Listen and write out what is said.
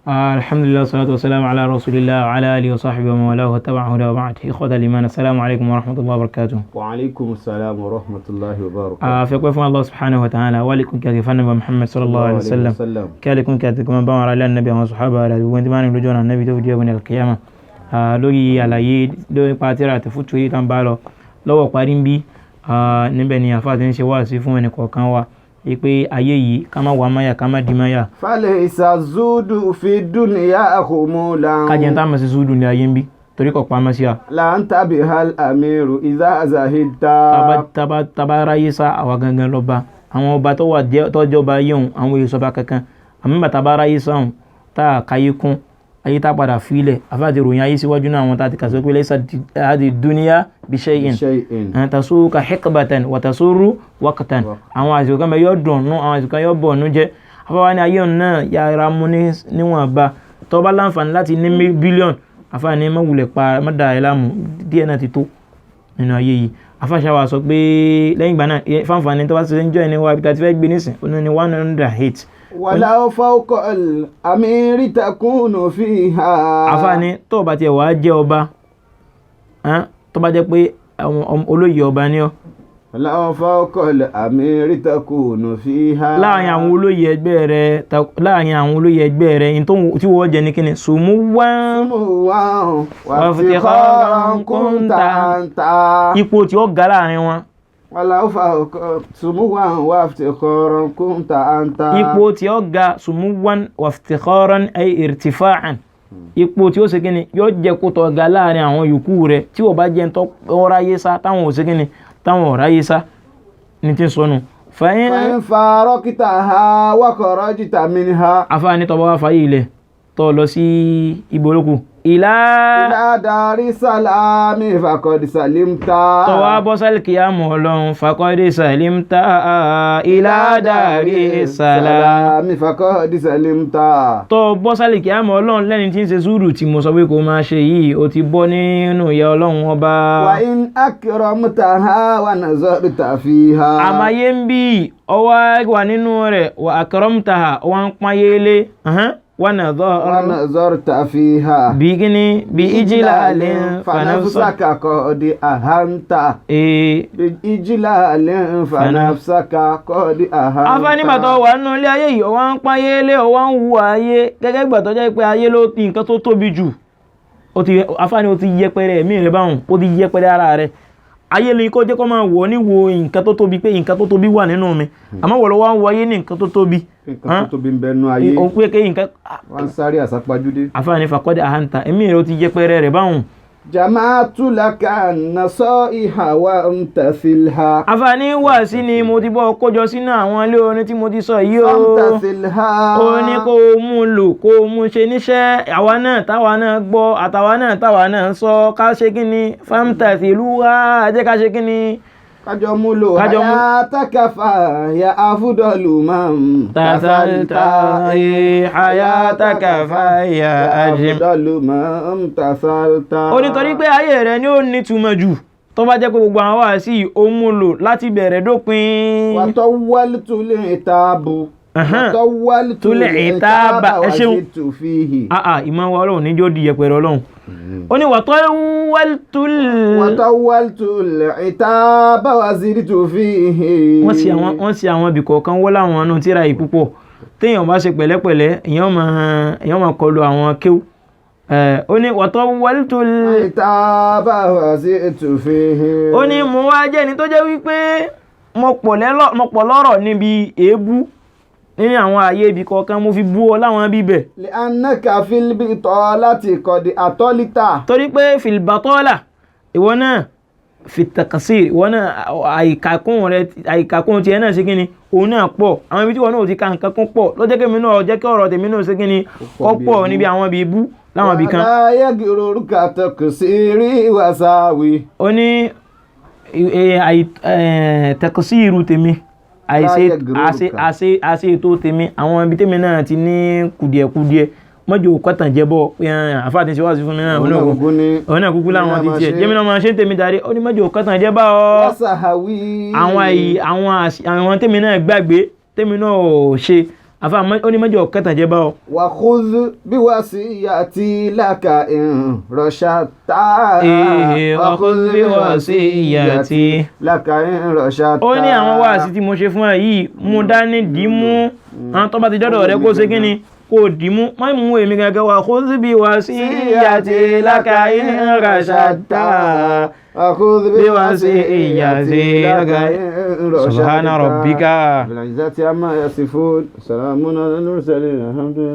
Alhamdulillah, salatu wassalamu ala rasulillah wa ala alihi wa sahbihi wa man walahu wa tabi'a huda wa ba'd. Ikhwata al-iman, assalamu alaikum wa rahmatullahi wa barakatuh. Wa alaikum salam wa rahmatullahi wa barakatuh. Fẹ́ pẹ́ fún Allah subhanahu wa ta'ala, wa alaikum kí a ti fún Ànábì Muhammad sallallahu alaihi wasallam. Kí alaikum kí a ti kuma bá wọn ará ilé Ànábì, àwọn sàhábà rẹ̀, gbogbo ẹni tí máa ń rìn lójú ọ̀nà Ànábì tó fi di ọ̀gbìn al-qiyamah. Lórí àlàyé lórí pa tírà àti fútu yìí tán bá lọ lọ́wọ́ parí ń bí níbẹ̀ ni àfáà ti ń ṣe wáàsí fún ẹnì kọ̀ọ̀kan wa pé ayé yìí, ká má wà máyà, ká má di máyà. Falaysa zudu fi dunya khumulan. Ká jẹ́ tá a mọ̀ sí zúdù ní ayé ń bí, torí kò pamọ́ sí wa. La anta bihal amiru idha zahidta. Taba ráyé sá, àwa gangan lọ́ba. Àwọn ọba tó wà tọ́jọba yéhùn, àwọn èso ọba kankan. Àmì bàtà bá ráyé sáhùn, tá a káyé kún ayé, tá a padà filẹ̀, àfáàtì ròyìn ayé síwájú náà, àwọn tá a ti kà sọ pé laysa hadi dunya bi shay'in. Shay'in. Tasuka hikbatan wa tasuru waqtan. Àwọn àsìkò kan bẹ yọ dùn nù, àwọn àsìkò kan yọ bọ̀ nù jẹ́. Afáwa ní ayé òun náà yára mú níwọ̀nba. Tó bá láǹfààní láti ní bílíọ̀nù, àfáà ní má wulẹ̀ pa, má dà ẹ́ láàmú, díẹ̀ náà ti tó nínú ayé yìí. Afáṣà wa sọ pé lẹ́yìn ìgbà náà, fáǹfààní tó bá ti ń jọ ẹni wa, ibi tá a ti fẹ́ gbé nísìn, ó ní 108. Walau fawqa al-amiri takunu fiha. Àfáà ní tó o bá tiẹ̀ wàá jẹ́ ọba, tó bá jẹ́ pé olóyè ọba ni ọ́. Walau fawqa al-amiri takunu fiha. Láàrin àwọn olóyè ẹgbẹ́ rẹ, láàrin àwọn olóyè ẹgbẹ́ rẹ, ní tí wọ́n jẹ ní kíni sùnmù wá. Sumuwan wa iftikharan kunta anta. Ipò tí ó ga láàrin wọn. Walau fawqa sumuwan wa iftikharan kunta anta. Ipò tí ó ga, sumuwan wa iftikharan ay irtifa'an, ipò tí ó ṣe kíni yóò jẹ́ kó tọ́ ga láàrin àwọn yòókù rẹ, tí wọ́n bá jẹ́ ń tọ́ ọ̀ráyé sá, táwọn ò ṣe kíni, táwọn ọ̀ráyé sá ní ti sọnù. Fàyín. Fa in faraktaha wa kharajta minha. Afáàní tọ́ bá wá fàyè ilẹ̀ tọ́ lọ sí ibo olóku ìlà. Ila dari salami faqad salimta. Tọ́ wá bọ́ sálì kìyàmù Ọlọ́run, faqad salimta ila dari salam. Salami faqad salimta. Tọ́ bọ́ sálì kìyàmù Ọlọ́run lẹ́ni tí ń ṣe sùúrù tí mo sọ pé kó máa ṣe yìí, ó ti bọ́ nínú ìyà Ọlọ́run Ọba. Wa in akramtaha wa nazarta fiha. Àmàyé ń bí ọwọ́ wà nínú rẹ̀, wa akramtaha, wọ́n ń pọ́nyé lé wa wa nadhar nazarta fiha. Bí kíní bí ijlalin fanafsaka qad ahanta. Ee. Bí ijlalin fanafsaka qad ahanta. Afánimà tó wà nínú ilé ayé yìí, ọwọ́ ń pọ́nyé lé, ọwọ́ ń wu ayé gẹ́gẹ́ gbà tó jẹ́ pé ayé ló ti nǹkan tó tóbi jù. Ó ti afáni, ó ti yẹpẹrẹ ẹ̀mí rẹ báwọn, ó ti yẹpẹrẹ ara rẹ. Ayé ni kó jẹ́ kó máa wọ̀ ní wo nǹkan tó tóbi, pé nǹkan tó tóbi wà nínú mi, àmọ́ wọ̀ lọ́wọ́ ń wọ ayé ní nǹkan tó tóbi. Nǹkan tó tóbi ń bẹ nú ayé. Ó pé ké nǹkan. Wọ́n ń sáré àsápajúdé. Afáni faqad ahanta, ẹ̀mí rẹ, ó ti yẹpẹrẹ rẹ báwọn. Jama'atu laka nasaiha wa amtathilha. Afáni wà sí ni mo ti bọ́ kójọ sínú àwọn ilé orin tí mo ti sọ yìí o. Amtathilha. Ó ní kó o mú lò, kó o mú ṣe níṣẹ́. Àwa náà táwa náà gbọ́, àtàwa náà táwa náà sọ, ká ṣe kí ni, famtathiluha, jẹ́ ká ṣe kí ni. Kájọ múlò. Hayataka fa ya afdalu man tasalta, hayataka fa ya ajim. Afdalu man tasalta. Ó ní torí pé ayé rẹ ni ó nítumọ̀ jù, tó bá jẹ́ pé gbogbo àwọn wáàsí yìí ó mú lò láti bẹ̀rẹ̀ dópin. Watawwaltu li'tabu. Watawwaltu Li'taba. Ẹ ṣeun. Wa zidtu fihi. Ah ah, ìmọ̀ wa Ọlọ́run níjó di yẹpẹrẹ Ọlọ́run. Ó ní watawwaltu. Watawwaltu li'taba wa zidtu fihi. Wọ́n ṣe àwọn ibì kọ̀ọ̀kan wọ́n láwọn ọ̀nà tíra yìí púpọ̀. Téèyàn bá ṣe pẹ̀lẹ́pẹ̀lẹ́, èèyàn máa kọlu àwọn kéwù. Ó ní watawwaltu. Li'taba wa zidtu fihi. Ó ní mo wá jẹ́ ẹni tó jẹ́ wípé mo pọ̀ lọ́rọ̀ níbi èébú nínú àwọn ààyè ibì kọ̀ọ̀kan, mo fi bú ọ láwọn bíbẹ̀. Li'annaka fil bitalati qad atolita. Torí pé fil batala, ìwọ náà fi taqsir, ìwọ náà àìkàkùn rẹ, àìkàkùn tiẹ̀ náà ṣe kí ni, òun náà pọ̀. Àwọn ibi tí ìwọ náà ò ti ka nǹkan kún pọ̀ ló jẹ́ kí èmi náà jẹ́ kí ọ̀rọ̀ tèmi náà ṣe kí ni, kọ́ pọ̀ níbi àwọn ibi ibú láwọn ibì kan. Wala yaghurruka taqsiri wa sahwi. Ó ní taqsiru tèmi, àìṣe àṣe àṣe ètò tèmi, àwọn ibi tèmi náà ti ní kùdìẹ̀kudiẹ, mọ́jọ kọ́tàn jẹ́ bọ́ àfáà tí ń ṣe wá sí fún mi náà, òun náà kúkú láwọn ti tiẹ̀ jẹ́mi náà máa ṣe ń tèmi darí. Ó ní mọ́jọ kọ́tàn jẹ́ bá ọ. Àwọn àyè, àwọn tèmi náà gbàgbé, tèmi náà ò ṣe. Àfa ó ní mọ́jọ kẹtàn jẹ́ bá ọ. وخذ بوصيتي لك إن رشدت. Ee, وخذ بوصيتي. لك إن رشدت. Ó ní àwọn wáàsí tí mo ṣe fún ẹ yìí, mú dání, dì í mú. Àwọn tó bá ti dọ́dọ̀ rẹ, kó ṣe kí ni, kó dì í mú, má mú èmi gẹ́gẹ́. Wa khudh bi wasiyati laka in rashadta. وخذ بوصيتي لك إن رشدت. Subhana rabbika. بالعزة عما يصفون، سلام على المرسلين، الحمد لله.